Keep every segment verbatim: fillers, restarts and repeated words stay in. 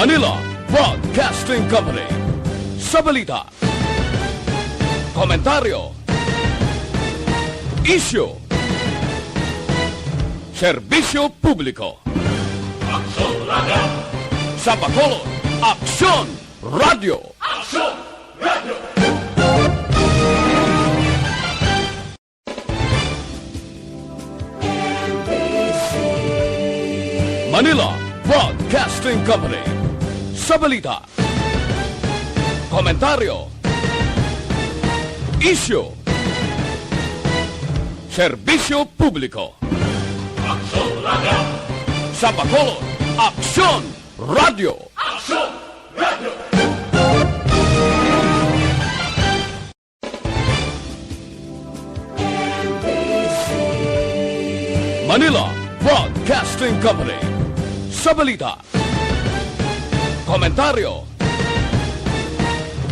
Manila Broadcasting Company. Sa balita, komentaryo, isyu, serbisyo publiko. Aksyon Radio! Sa Bacolod, Aksyon Radio! Aksyon Radio! Manila Broadcasting Company. Sa balita, komentaryo, isyu, serbisyo publiko. Aksyon Radio! Sa Bacolod, Aksyon Radio! Aksyon Radio! Manila Broadcasting Company. Sa balita, komentaryo,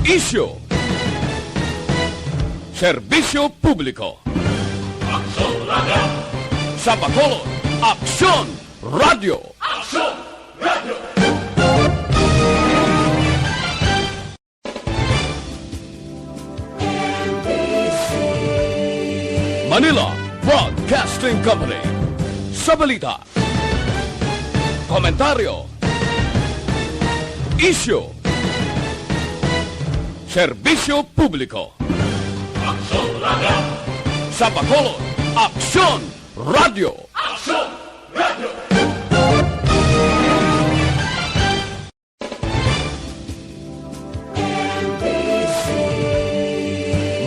isyu, serbisyo publiko. Aksyon Radio! Sa Bacolod, Aksyon Radio! Aksyon Radio! Manila Broadcasting Company. Sa balita, komentaryo, isyu, serbisyo publiko. Aksyon Radio! Sa Bacolod, Aksyon Radio! Aksyon Radio!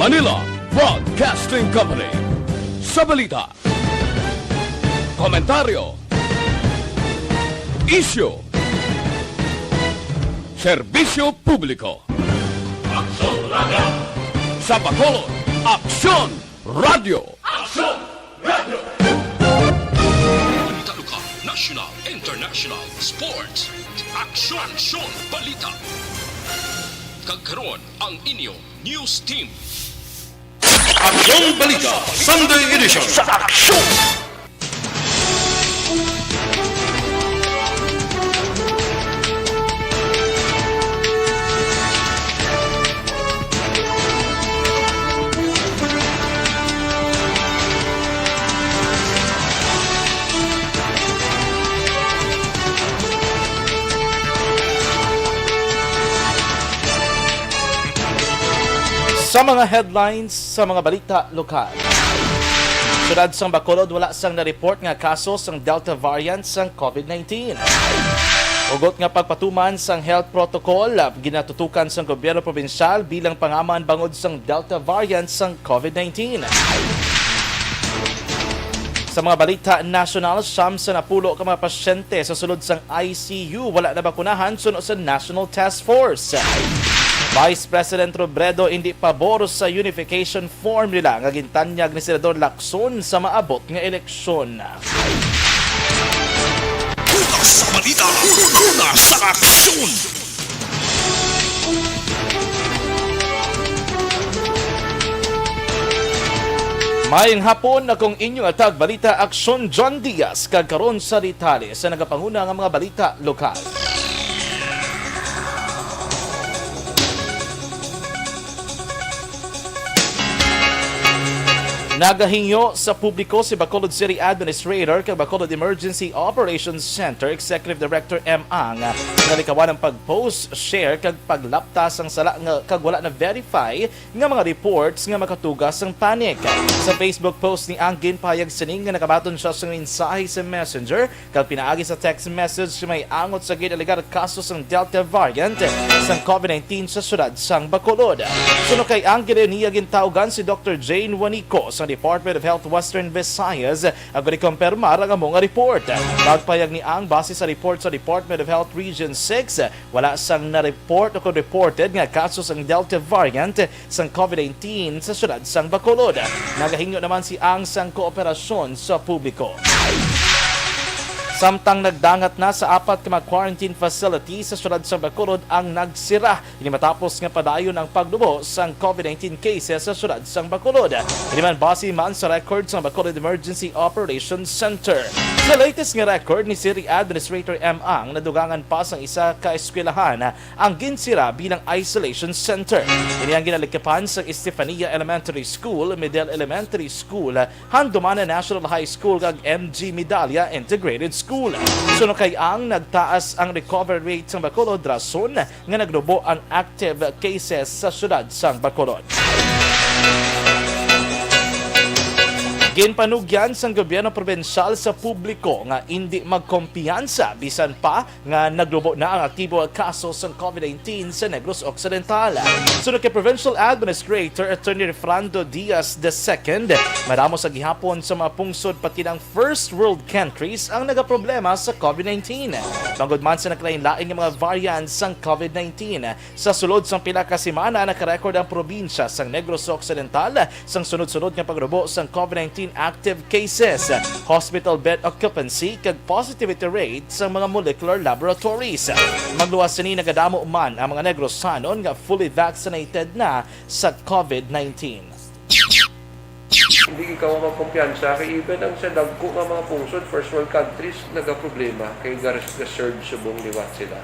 Manila Broadcasting Company. Sa balita, komentaryo, isyu, serbisyo publiko. Aksyon Radio! Sa Bacolod, Aksyon Radio! Aksyon Radio! Balita lokal, national, international, sports. Aksyon, aksyon, balita. Kag karon, ang inyo news team. Aksyon Balita, Sunday Edition. Sa Aksyon! Sa mga headlines, sa mga balita lokal. Siyudad sang Bacolod, wala sang na-report nga kaso sang Delta variant sang COVID nineteen. Hugot nga pagpatuman sang health protocol, ah, ginatutukan sang gobyerno probinsyal bilang pangaman bangod sang Delta variant sang COVID nineteen. Sa mga balita nasyonal, siyam sa napulo ka mga pasyente sa sulod sang I C U wala nabakunahan suno sa National Task Force. Vice President Robredo indi pabor sa unification formula nga gintanyag ni Senador Lacson sa maabot nga eleksyon. Una sa balita, una sa aksyon. Maayong hapon, akong inyong atag balita, Aksyon John Diaz, kag karon sa detalye sa nagapanguna nga mga balita lokal. Nagahingyo sa publiko si Bacolod City Administrator kag Bacolod Emergency Operations Center Executive Director M. Ang nga likawan ang pag-post, share kag paglapta sang sala nga kag wala na-verify nga mga reports nga makatuga sang panic. Sa Facebook post ni Ang, ginpahayag sini nga nakabaton siya sa mensahe sa Messenger kag pinaagi sa text message nga may angot sa gin-alegar kaso sang Delta variant sang COVID nineteen sa siyudad sang Bacolod. Suno kay Ang, gid niya gintawgan si Doctor Jane Juanico sa Department of Health Western Visayas agod ikompirmar ang amo nga report. Pagpahayag ni Ang, base sa report sa Department of Health Region six, wala sang na-report o reported nga kaso sang Delta variant sang COVID nineteen sa siyudad sang Bacolod. Nagahingyo naman si Ang sang kooperasyon sa publiko. Samtang nagdangat na sa apat ka mga quarantine facility sa siyudad sang Bacolod ang nagsira, ini matapos nga padayon ang pagnubo sang COVID nineteen cases sa siyudad sang Bacolod. Ini man base man sa record sang Bacolod Emergency Operations Center. Sa latest nga record ni City Administrator M. Ang, nadugangan pa sang isa ka eskwelahan ang ginsira bilang isolation center. Ini ang ginalikapan sa Estefania Elementary School, Medel Elementary School, Handumanan National High School kag M G Medalla Integrated School. Suno kay Ang, nagtaas ang recovery rate sa Bacolod, rason nga naglubo ang active cases sa siyudad sang Bacolod. Ginpanugyan sang gobyerno probinsyal sa publiko nga indi magkumpiyansa bisan pa nga naglubo na ang aktibo nga kaso sang COVID nineteen sa Negros Occidental. Sunod kay Provincial Administrator Attorney Refrando Diaz the second, madamo sa gihapon sa mga pungsod pati ng first world countries ang nagaproblema sa COVID nineteen. Bangod man sa naglain-lain nga mga variants sang COVID nineteen, sa sulod sang pila ka semana, nakarecord ang probinsya sang Negros Occidental sang sunod-sunod nga pagrubo sang COVID nineteen active cases, hospital bed occupancy, kag positivity rate sang mga molecular laboratories. Magluwas sini, nagadamo man ang mga Negrosanon nga fully vaccinated na sa COVID nineteen. Hindi ikaw magkumpiyansa kay even ang sa dagko nga mga pungsod, first world countries, nagaproblema kay ga-, ga-surge subong liwat sila.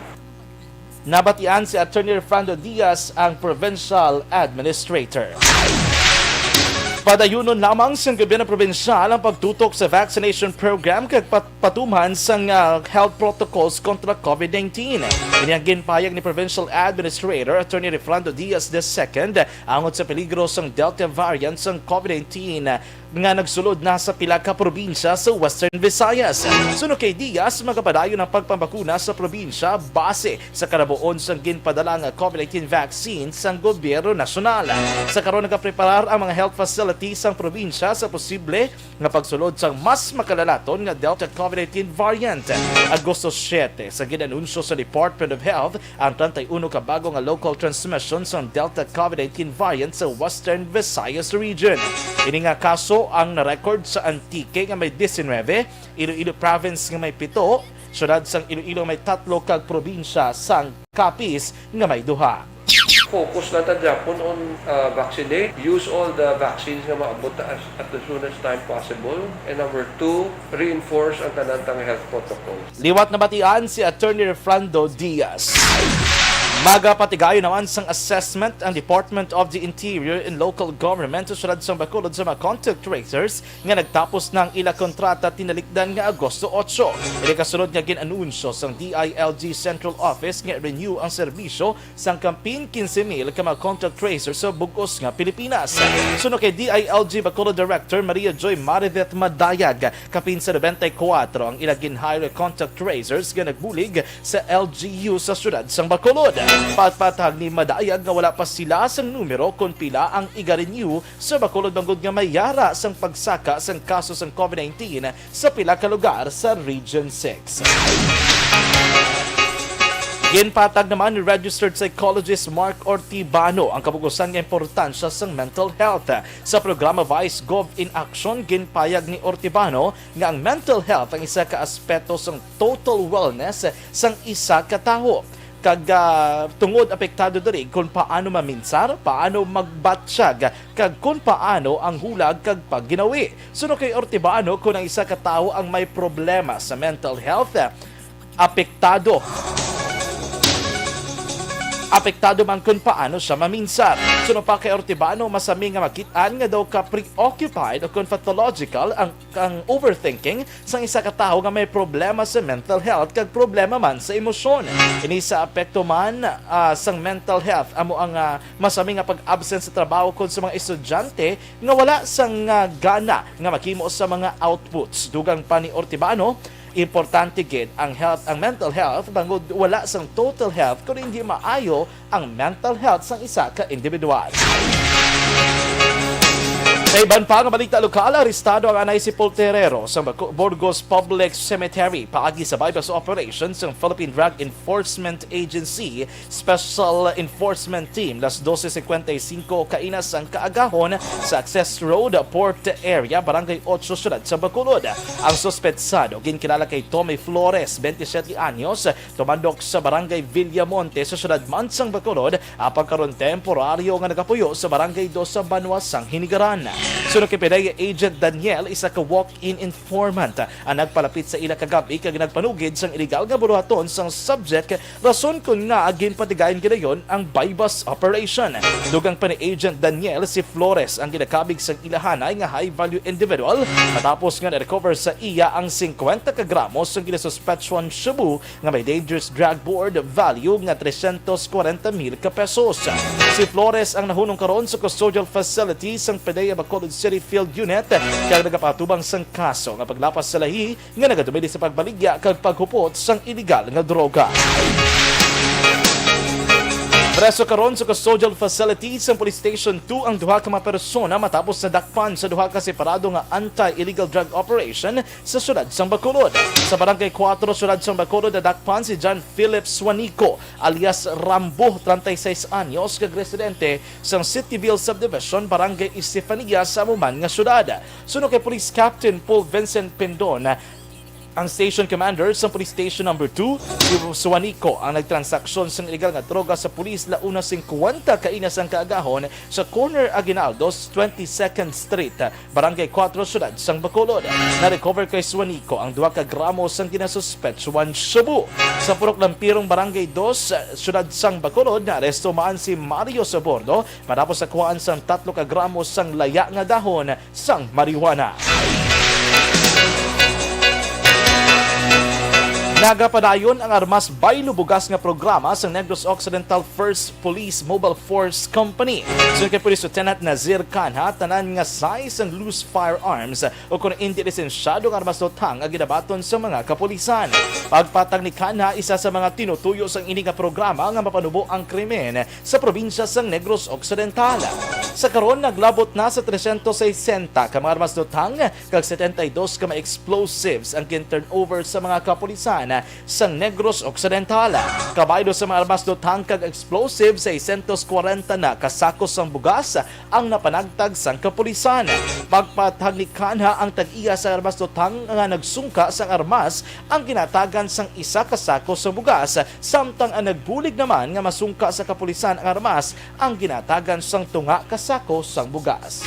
Nabatian si Attorney Refrando Diaz, ang provincial administrator. Padayunon lamang sang gobyerno probinsyal ang pagtutok sa vaccination program kag pat-, patuman sang, ah, health protocols kontra COVID nineteen. Ini ang ginpahayag ni Provincial Administrator Attorney Refrando Diaz the second angot sa peligro sang Delta variant sang COVID nineteen nga nagsulod na sa pila ka probinsya sa Western Visayas. Suno kay Diaz, magapadayon ang pagpambakuna sa probinsya base sa kalabuon sang ginpadala nga COVID nineteen vaccine sang gobyerno nasyonal. Sa karon, nagapreparar ang mga health facility sang probinsya sa posible nga pagsulod sang mas makalalaton nga Delta COVID nineteen variant. Agosto siete, sa gin-anunsyo sa Department of Health ang treinta y uno ka bago nga local transmission sang Delta COVID nineteen variant sa Western Visayas Region. Ini nga kaso ang na-record sa Antique nga may diecinuebe, Iloilo Province nga may pito, siyudad sang Iloilo may tatlo, kag probinsya sang Capiz nga may duha. Focus lang ta gyapon on, uh, vaccinate. Use all the vaccines nga maabot ta as, at the soonest time possible. And number two, reinforce ang tanan tang health protocols. Liwat nabatian si Attorney Refrando Diaz. Magapatigayon naman sang assessment ang Department of the Interior and Local Government sa siyudad sang Bacolod sa mga contact tracers nga nagtapos na ang ila kontrata tinalikdan nga Agosto otso. Ini kasunod nga gin-anunsyo sang D I L G Central Office nga renew ang serbisyo sang kapin quince mil ka mga contact tracers sa bug-os nga Pilipinas. Suno kay D I L G Bacolod Director Maria Joy Marivet Madayag, kapin sa nobenta y kuwatro ang ila gin-hire contact tracers nga nagbulig sa L G U sa siyudad sang Bacolod. Patpatag ni Madayag nga wala pa sila sang numero kon pila ang iga-renew sa Bacolod bangod nga may yara sang pagsaka sang kaso sang COVID nineteen sa pila ka lugar sa Region six. Ginpatag naman ni registered psychologist Mark Ortibano ang kabug-usan nga importansya sang mental health. Sa programa Vice Gov in Action, ginpayag ni Ortibano nga ang mental health ang isa ka aspeto sang total wellness sang isa ka tawo. Kag, ah, tungod apektado diri kon paano maminsar, paano magbatsyag, kag kon paano ang hulag kag pagginawi. Suno kay Ortibano, kon ang isa ka tawo ang may problema sa mental health, apektado. Apektado man kon paano siya maminsar. Suno pa kay Ortibano, masami nga makit-an nga daw ka preoccupied o kon pathological ang, ang overthinking sang isa ka tawo nga may problema sa mental health kag problema man sa emosyon. Ini sa apekto man, ah, sang mental health amo ang, ah, masami nga pag-absent sa trabaho kon sa mga estudyante nga wala sang, ah, gana nga maghimo sa mga outputs. Dugang pa ni Ortibano, importante gid ang health, ang mental health bangod wala sang total health kon hindi maayo ang mental health sang isa ka individual. Sa iban pa nga balita lokal, arestado ang anay sepulturero sa Baco-, Burgos Public Cemetery paagi sa buy-bust operation sang Philippine Drug Enforcement Agency Special Enforcement Team, las doce cincuenta y cinco kaina sang kaagahon sa Access Road, Port Area, Barangay Ocho, Siyudad sa Bacolod. Ang suspetsado ginkilala kay Tommy Flores, twenty-siete anyos, tumandok sa Barangay Villamonte sa siyudad man sang Bacolod, apang karon temporaryo nga nagapuyo sa Barangay Dos sa Banwa sang Hinigaran. Suno kay P D E A Agent Daniel, isa ka walk-in informant ang nagpalapit sa ila kagabi kag nagpanugid sang iligal nga buruhaton sang subject, rason kon ngaa ginpatigayon ginayon ang buy-bust operation. Dugang pa ni Agent Daniel, si Flores ang ginakabig sang ilahanay nga high-value individual matapos nga na-recover sa iya ang singkwenta ka gramo sang ginasuspetsyohang shabu nga may dangerous drug board value nga trescientos kwarenta mil ka pesos. Si Flores ang nahunong karon sa custodial facility sang P D E A Bacolod City Field Unit kag nagapatubang sang kaso nga paglapas sa lahi nga nagadumili sa pagbaligya kag paghupot sang iligal nga droga. Preso karon sa custodial facility sang Police Station two ang duha ka mga persona matapos nadakpan sa duha ka separado nga anti-illegal drug operation sa siyudad sang Bacolod. Sa Barangay Cuatro, siyudad sang Bacolod, nadakpan si John Philip Suanico alias Rambo, treinta y seis anyos, kag residente sang Cityville Subdivision, Barangay Estefania, sa amo man nga siyudad. Suno kay Police Captain Paul Vincent Pindon, ang Station Commander sa Police Station Number two, si Suanico ang nagtransaksyon sang iligal nga droga sa pulis la una singkwenta kaina sang kaagahon sa corner Aguinaldo, twenty-second Street, Barangay Cuatro, siyudad sang Bacolod. Na-recover kay Suanico ang duha ka gramo sang ginasuspetsyohan shabu. Sa Purok Lampirong, Barangay Dos, siyudad sang Bacolod, naaresto man si Mario Soborno matapos nakuhaan sang tatlo ka gramo sang laya nga dahon sang marijuana. Nagapadayon ang Armas Baylo Bugas nga programa sang Negros Occidental First Police Mobile Force Company. Suno kay Police Lieutenant Nazir Canha, tanan nga size and loose firearms o kon indi lisensyado nga armas luthang ang ginabaton sa mga kapulisan. Pagpatag ni Canha, isa sa mga tinutuyo sang ini nga programa nga mapanubo ang krimen sa probinsya sang Negros Occidental. Sa karon, naglabot na sa trescientos sesenta ka mga armas luthang kag setenta y dos ka mga explosives ang gin-turnover sa mga kapulisan sang Negros Occidental. Kabaylo sa mga armas luthang kag explosives, sesenta na ka sako sang bugas ang napanagtag sang kapulisan. Pagpatag ni Canha, ang tag-iya sa armas luthang nga nagsungka sang armas ang ginatagan sang isa ka sako sang bugas, samtang ang nagbulig naman nga masungka sa kapulisan ang armas ang ginatagan sang tunga ka sako sang bugas.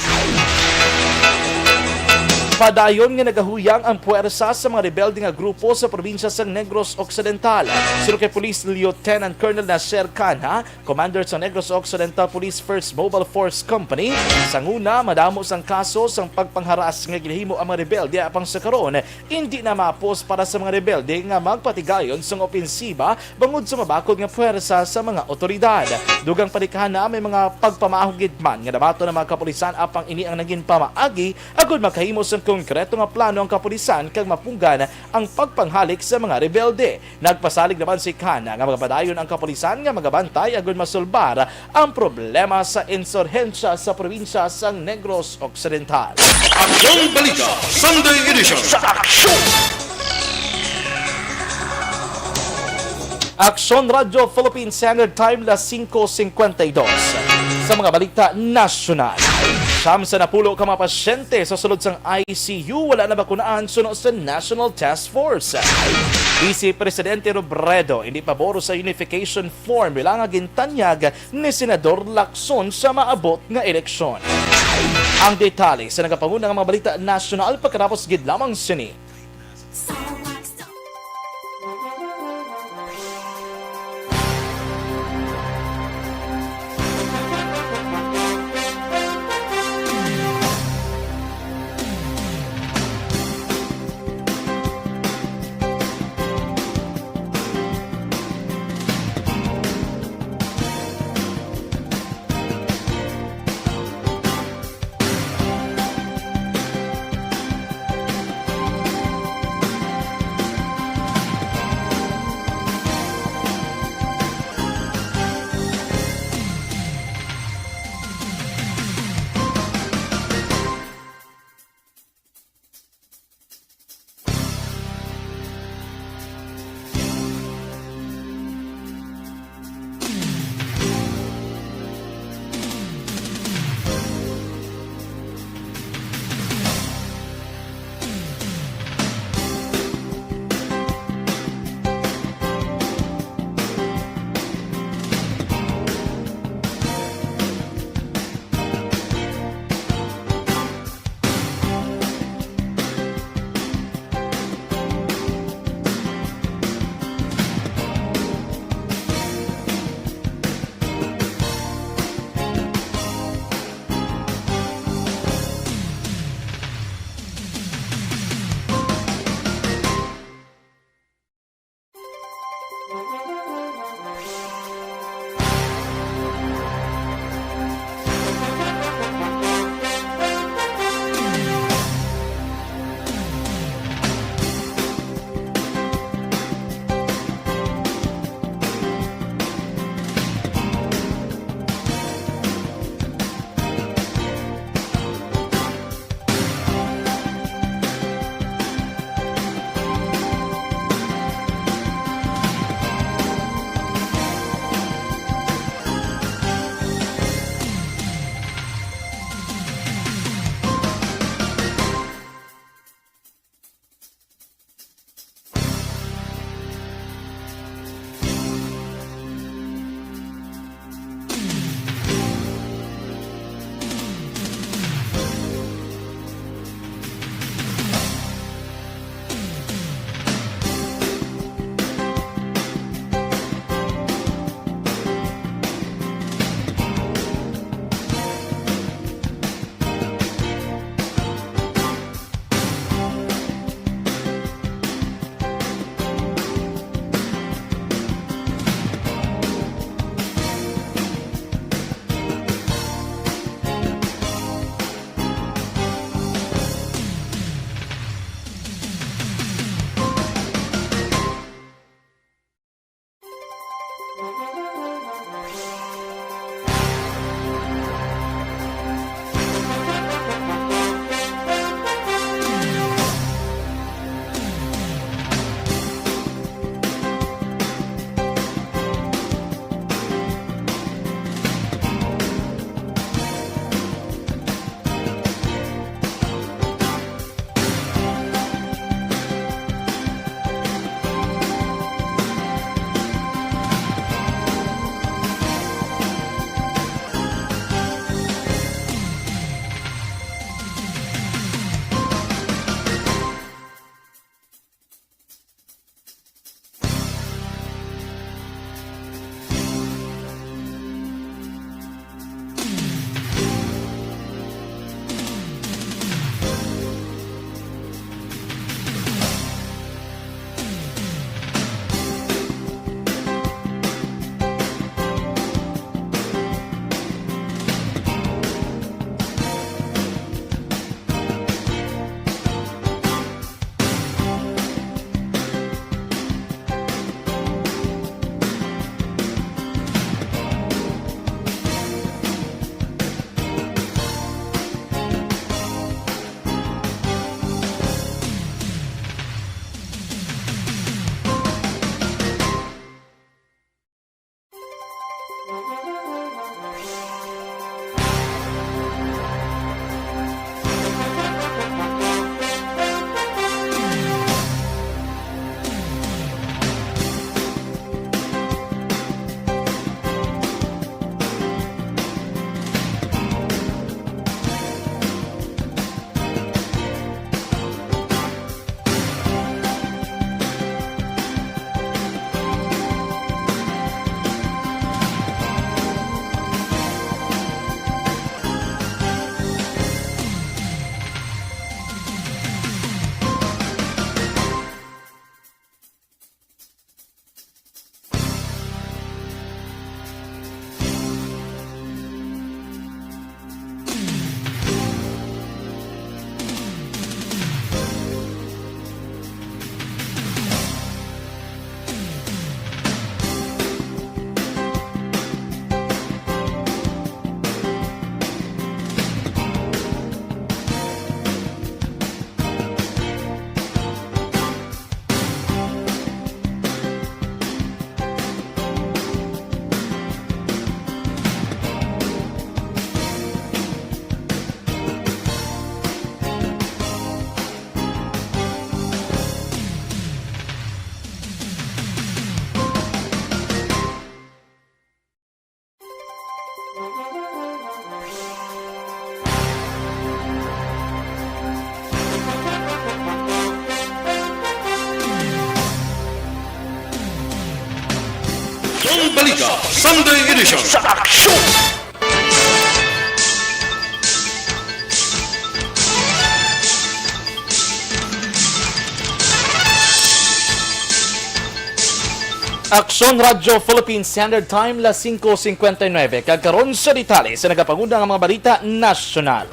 Padayon nga nagahuyang ang puwersa sa mga rebelde nga grupo sa probinsya sang Negros Occidental. Suno kay Police Lieutenant Colonel Nasser Canha, Commander sa Negros Occidental Police First Mobile Force Company, sa nguna, madamo sang kaso sang pagpangharas nga ginahimo ang mga rebelde, apang sa karon, indi na maapos para sa mga rebelde nga magpatigayon sang opensiba bangod sa mabakod nga puwersa sa mga otoridad. Dugang pa ni Canha, may mga pagpamaahog gid man nga nabaton ang mga kapulisan, apang ini ang naging pamaagi agud makahimo sang konkreto nga plano ang kapulisan kag mapunggan ang pagpanghalik sa mga rebelde. Nagpasalig naman si Canha nga magapadayon ang kapulisan nga magabantay agud masulbar ang problema sa insurhensya sa probinsya sang Negros Occidental. Aksyon Balita Sunday Edition. Sa aksyon! Aksyon Radyo Philippine Standard Time, las singko singkwenta y dos. Sa mga balita nasyonal, siyam sa napulo ka mga pasyente sa sulod sang I C U wala nabakunaan suno sa National Task Force. Vice Presidente Robredo hindi pabor sa unification formula nga gintanyag ni Senador Lacson sa maabot nga eleksyon. Ang detalye sa nagapanguna nga mga balita nasyonal pagkatapos gid lamang sini. Balita Sunday Edition sa Aksyon! Aksyon Radyo Philippine Standard Time, las singko singkwenta y nuebe. Kag karon sa detalye sa nagapanguna nga mga balita nasyonal.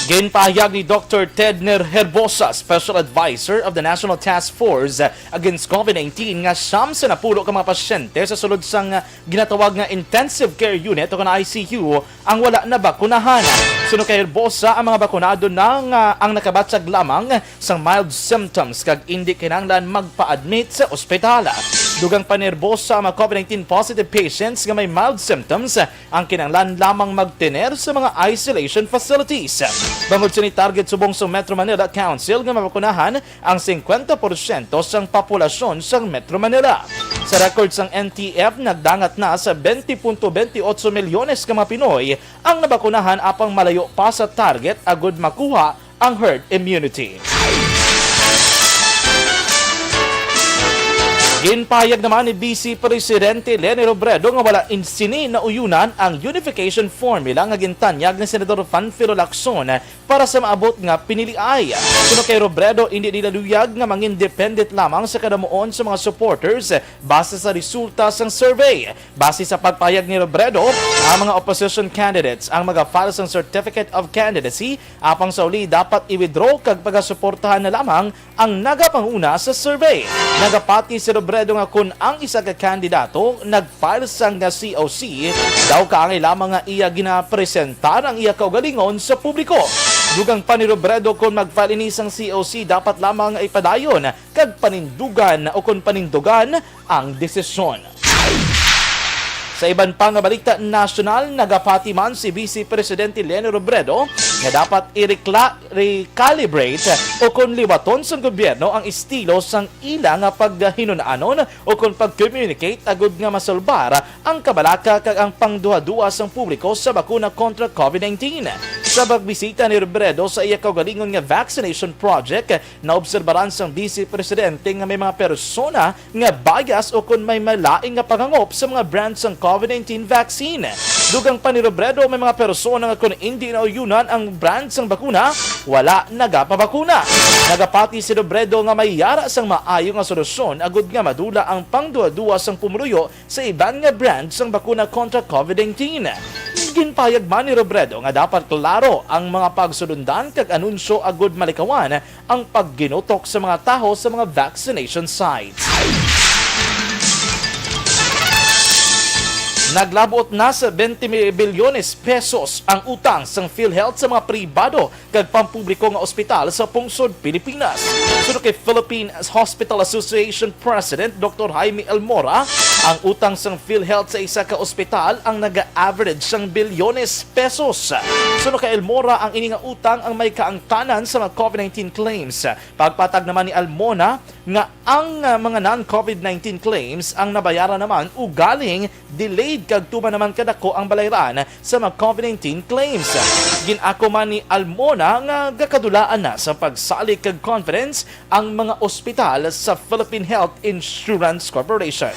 Ginpahayag ni Doctor Ted Ner Herbosa, Special Advisor of the National Task Force Against COVID nineteen, nga siyam sa napulo ka mga pasyente sa sulod sang ginatawag nga intensive care unit o kon I C U ang wala nabakunahan. Suno kay Herbosa, ang mga bakunado na nga ang nakabatyag lamang sang mild symptoms kag indi kinahanglan magpa-admit sa ospital. Dugang pa ni Herbosa, ang mga COVID nineteen positive patients nga may mild symptoms ang kinahanglan lamang magtener sa mga isolation facilities. Bangod sini, target subong sa Metro Manila Council nga mabakunahan ang singkwenta porsyento sang populasyon sang Metro Manila. Sa record sang N T F, nagdangat na sa twenty punto twenty-eight milyones ka mga Pinoy ang nabakunahan, apang malayo pa sa target agud makuha ang herd immunity. Ginpahayag naman ni Vice Presidente Leni Robredo nga wala in sini nauyunan ang unification formula nga gintanyag ni Senador Panfilo Lacson para sa maabot nga piniliay. Suno kay Robredo, indi nila luyag nga mangin dependent lamang sa kadamuon sa mga supporters base sa resulta sang survey. Base sa pagpahayag ni Robredo, ang mga opposition candidates ang maga-file sang Certificate of Candidacy, apang sa uli dapat i-withdraw kag pagasuportahan na lamang ang nagapanguna sa survey. Nagapati si Robredo nga kon ang isa ka kandidato nag-file sang nga C O C, daw kaangay lamang nga iya ginapresentar ang iya kaugalingon sa publiko. Dugang pa ni Robredo, kon mag-file ini sang C O C, dapat lamang nga ipadayon kag panindugan o kon panindugan ang desisyon. Sa iban pa nga balita nasyonal, nagapati man si Vice Presidente Leni Robredo nga dapat i-recla-, recalibrate o kon liwaton sang gobyerno ang estilo sang ila nga paghinun-anon o kon pag-communicate agud nga masulbar ang kabalaka kag ang pangduhaduha sang publiko sa bakuna kontra COVID nineteen. Sa pagbisita ni Robredo sa iya kaugalingon nga vaccination project, naobserbaran sang Vice Presidente nga may mga persona nga bias o kon may malain nga panghangop sa mga brand sang COVID nineteen vaccine. Dugang pa ni Robredo, may mga persona nga kon indi nauyunan ang brand sang bakuna, wala nagapabakuna. Nagapati si Robredo nga may yara sang maayo nga solusyon agud nga madula ang pangduhaduha sang pumuluyo sa iban nga brand sang bakuna kontra COVID nineteen. Ginpahayag man ni Robredo nga dapat klaro ang mga pagsulundan kag anunsyo agud malikawan ang pagginutok sa mga tawo sa mga vaccination sites. Naglabot na sa twenty bilyones pesos ang utang sang PhilHealth sa mga pribado kag pampubliko nga ospital sa pungsod Pilipinas. Suno kay Philippine Hospital Association President Doctor Jaime Almora, ang utang sang PhilHealth sa isa ka ospital ang naga-average sang bilyones pesos. Suno kay Almora, ang ini nga utang ang may kaangtanan sa mga COVID nineteen claims. Pagpatag naman ni Almora nga ang, ah, mga non-COVID nineteen claims ang nabayaran naman ugaling delayed kag tuman naman kadako ang balayran sa mga COVID nineteen claims. Gin-ako man ni Almona nga gakadulaan na sa pagsalig kag confidence ang mga ospital sa Philippine Health Insurance Corporation.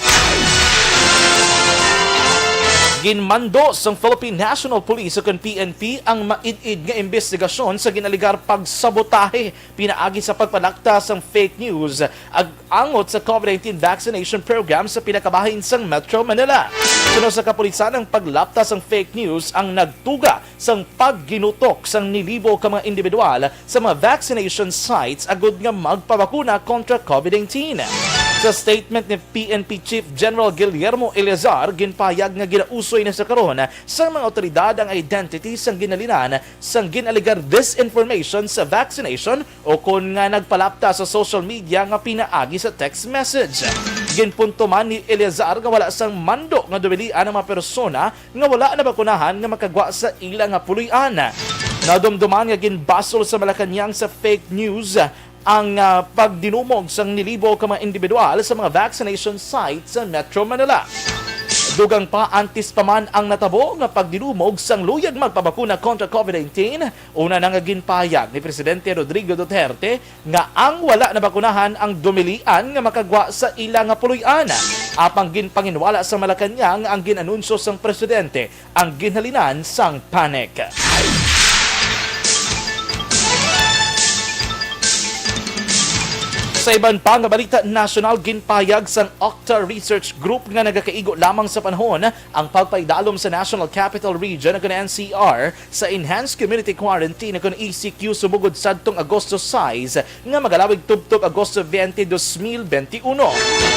Ginmando sang Philippine National Police o kon P N P ang maid-id nga imbestigasyon sa ginalegar pagsabotahe pinaagi sa pagpalakta sang fake news ag angot sa COVID nineteen vaccination program sa pila ka bahin sang Metro Manila. Suno sa kapulisan, ang paglapta sang fake news ang nagtuga sang pagginutok sang nilibo ka mga individual sa mga vaccination sites agud nga magpabakuna kontra COVID nineteen. Sa statement ni P N P Chief General Guillermo Eleazar, ginpahayag nga ginausoy na sa karon sang mga awtoridad ang identity sang ginhalinan sang ginalegar disinformation sa vaccination o kon nga nagpalapta sa social media nga pinaagi sa text message. Ginpunto man ni Eleazar nga wala sang mando nga dubilian ang mga persona nga wala nabakunahan nga makagwa sa ila nga puloy-an. Nadumduman nga ginbasol sa Malacañang sa fake news ang, ah, pagdinumog sang nilibo ka mga individual sa mga vaccination sites sa Metro Manila. Dugang pa, antes pa man ang natabo nga pagdinumog sang luyag magpabakuna kontra COVID nineteen, una na nga ginpahayag ni Presidente Rodrigo Duterte nga ang wala nabakunahan ang dumilian nga makagwa sa ila nga puloy-an. Apang ginpanginwala sa Malacañang ang gin-anunsyo sang presidente ang ginhalinan sang panic. Sa iban pa nga balita nasyonal, ginpahayag sang Octa Research Group nga nagakaigo lamang sa panahon ang pagpaidalom sa National Capital Region o kon N C R sa Enhanced Community Quarantine o kon E C Q sumugod sadtong Agosto sais nga magalawig tubtob Agosto twenty, dos mil twenty-one.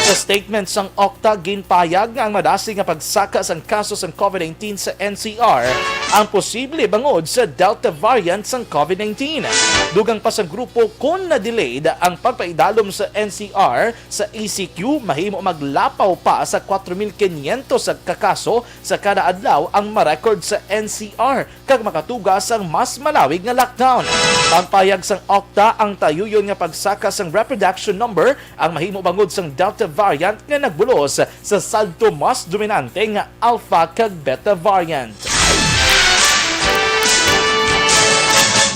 Sa statement sang Octa, ginpahayag nga ang madasig nga pagsaka sang kaso sang COVID nineteen sa N C R ang posible bangod sa Delta variant sang COVID nineteen. Dugang pa sang grupo, kon na-delayed ang pagpaidalom sa N C R sa E C Q, mahimo maglapaw pa sa kwatro mil kinyentos ka kaso sa kada adlaw ang ma-record sa N C R kag makatuga sang mas malawig nga lockdown. Pagpahayag sang Octa, ang tayuyon nga pagsaka sang reproduction number ang mahimo bangod sang Delta variant nga nagbulos sa sadto mas dominante nga Alpha kag Beta variant.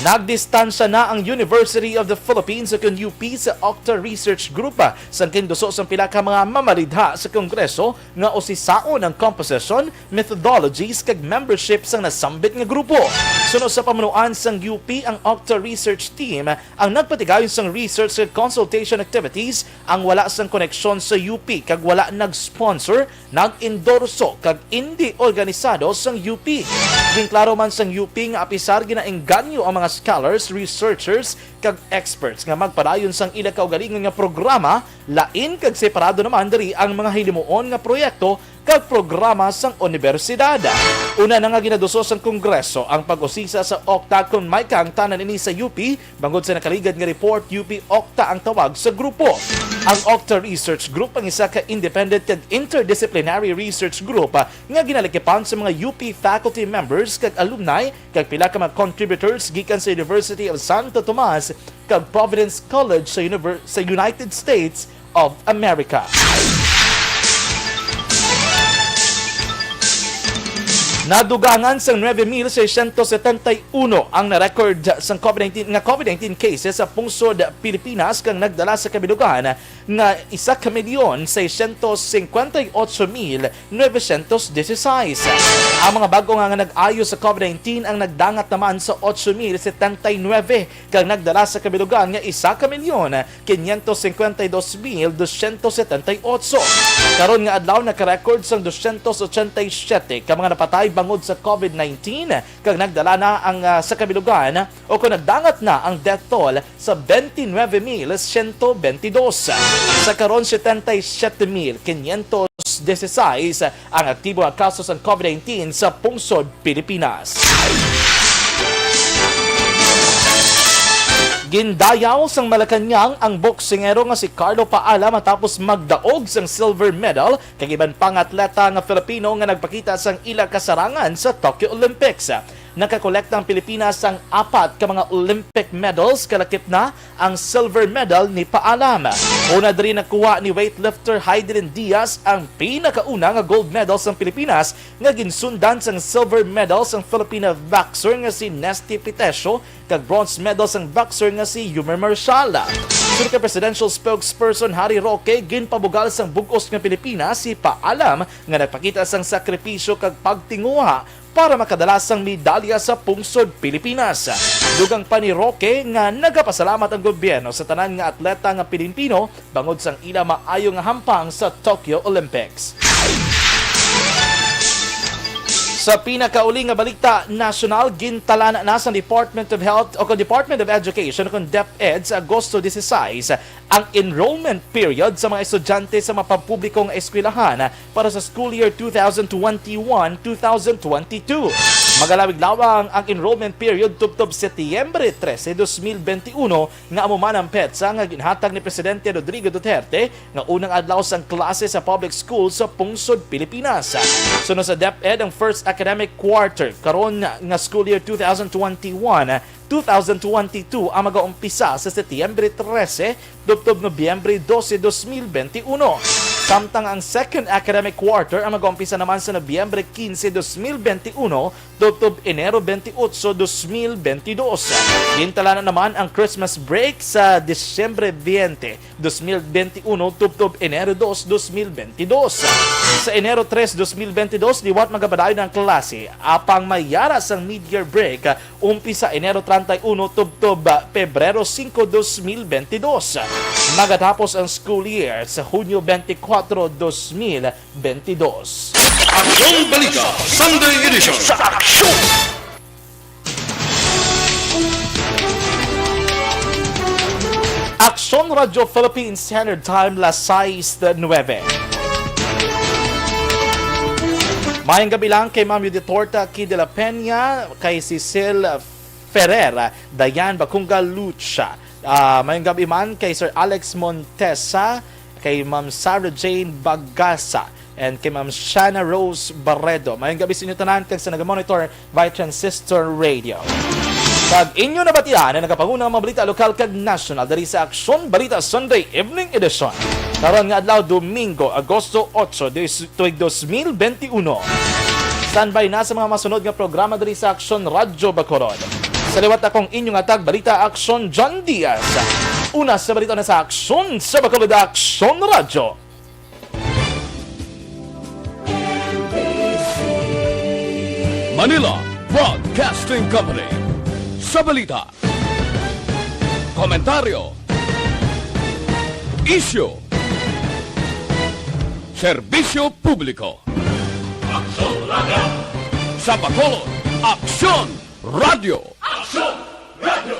Nagdistansya na ang University of the Philippines o kon U P sa Octa Research Group, ah, sang kinduso sang pila ka mga mamalidha sa Kongreso nga usisaon ang composition, methodologies, kag membership sang nasambit nga grupo. Suno sa pamunuan sang U P, ang Octa Research Team ang nagpatigayon sang research kag consultation activities ang wala sang koneksyon sa U P kag wala nag-sponsor, nag-endorso, kag indi organisado sang U P. Ginklaro man sang U P nga apisar ginaengganyo ang mga scholars, researchers, kag experts nga magpadayon sang ila kaugalingon nga programa, lain kag separado naman diri ang mga hilimuon nga proyekto kag programa sang unibersidad. Una na nga ginaduso sang Kongreso ang pag-usisa sa Octa kon may kahangtanan ini sa U P, bangod sa nakaligad nga report, U P Octa ang tawag sa grupo. Ang Octa Research Group ang isa ka independent kag interdisciplinary research group, ah, nga ginalikipan sa mga U P faculty members kag alumni kag pila ka mga contributors gikan sa University of Santo Tomas kag Providence College sa univer-, sa United States of America. Nadugangan sang nuebe mil seiscientos setenta y uno ang na-record sang COVID nineteen, nga COVID nineteen cases sa pungsod Pilipinas, kag nagdala sa kabilugan nga isa ka milyon seiscientos cincuenta y ocho mil novecientos dieciséis. Ang mga bag-o nga, nga nag-ayo sa COVID nineteen ang nagdangat naman sa ocho mil setenta y nuebe, kag nagdala sa kabilugan nga isa ka milyon quinientos cincuenta y dos mil doscientos setenta y ocho. Karon nga adlaw, naka-record sang doscientos ochenta y siete ka mga napatay bangod sa COVID nineteen, kag nagdala na ang, ah, sa kabilugan, o kon nagdangat na ang death toll sa twenty-nine mil siyento twenty-dos. Sa karon, setenta y siete mil quinientos dieciséis ang aktibo nga kaso sang COVID nineteen sa pungsod Pilipinas. Gindayaw sang Malacañang ang boksingero nga si Carlo Paala matapos magdaog sang silver medal kag iban pa nga atleta nga Filipino nga nagpakita sang ila kasarangan sa Tokyo Olympics. Nakakolekta ang Pilipinas sang apat ka mga Olympic medals, kalakip na ang silver medal ni Paalam. Una diri, nakuha ni weightlifter Heidelin Diaz ang pinakauna nga gold medal sang Pilipinas, nga ginsundan sang silver medal sang Filipina boxer nga si Nesty Pitesio kag bronze medal sang boxer nga si Yumer Marshall. Suno kay Presidential Spokesperson Harry Roque, ginpabugal sang bug-os nga Pilipinas si Paalam nga nagpakita sang sakripisyo kag pagtinguha para makadala sang medalya sa pungsod Pilipinas. Dugang pa ni Roque nga nagapasalamat ang gobyerno sa tanan nga atleta nga Pilipino bangod sang ila maayo nga hampang sa Tokyo Olympics. Sa pinakauli nga balita nasyonal, gintalan na sa Department of Health o kon Department of Education o kon DepEd sa Agosto dieciséis ang enrollment period sa mga estudyante sa mga pampubliko nga eskwelahan para sa school year two thousand twenty-one, two thousand twenty-two. Magalawig lawang ang enrollment period tubtob Setyembre trese, dos mil benti uno, nga amo man ang petsa nga ginhatag ni Presidente Rodrigo Duterte nga unang adlaw sang klase sa public school sa pungsod Pilipinas. Suno sa DepEd, ang first academic quarter karon nga school year two thousand twenty-one, two thousand twenty-two ang magaumpisa sa Setyembre trese tubtob Nobyembre dose, dos mil benti uno. Samtang ang second academic quarter ang mag-umpisa naman sa Nobyembre quince, dos mil veintiuno, tubtob Enero veintiocho, dos mil veintidós. Gintalanan naman ang Christmas break sa Disyembre veinte, dos mil veintiuno, tubtob Enero dos, dos mil veintidós. Sa Enero tres, dos mil veintidós, liwat magapadayon ang klase, apang may yara sang mid-year break, umpisa Enero treinta y uno tubtob Pebrero singko, dos mil veintidós. Magatapos ang school year sa Hunyo twenty-four, dos mil veintidós. Aksyon Balita Sunday Edition. Sa Aksyon! Aksyon Radyo Philippine Standard Time, las sais nuebe. Mayong gabi lang kay Ma'am Yuditorta Kid de la Peña, kay Cecil Ferrer, Diane Bacunga Lucha. Ah, mayong gabi man kay Sir Alex Montesa, kay Ma'am Sarah Jane Bagasa, and kay Ma'am Shana Rose Barredo. Mayong gabi sa inyo tanan kag sa nagamonitor by Transistor Radio. Kag inyo nabatian ang nagapanguna nga mga balita lokal kag nasyonal diri sa Aksyon Balita Sunday Evening Edition. Karon nga adlaw, Domingo, Agosto otso, dis-, tuig dos mil benti uno. Standby na sa mga masunod nga programa diri sa Aksyon Radyo Bacolod. Sa liwat, akong inyong hatag balita, Aksyon John Diaz. Una sa balita na sa Aksyon sa Bacolod, Aksyon Radyo. Manila Broadcasting Company. Sa balita, komentaryo, isyu, serbisyo publiko. Aksyon Radyo. Sa Bacolod, Aksyon Radyo. Aksyon Radyo.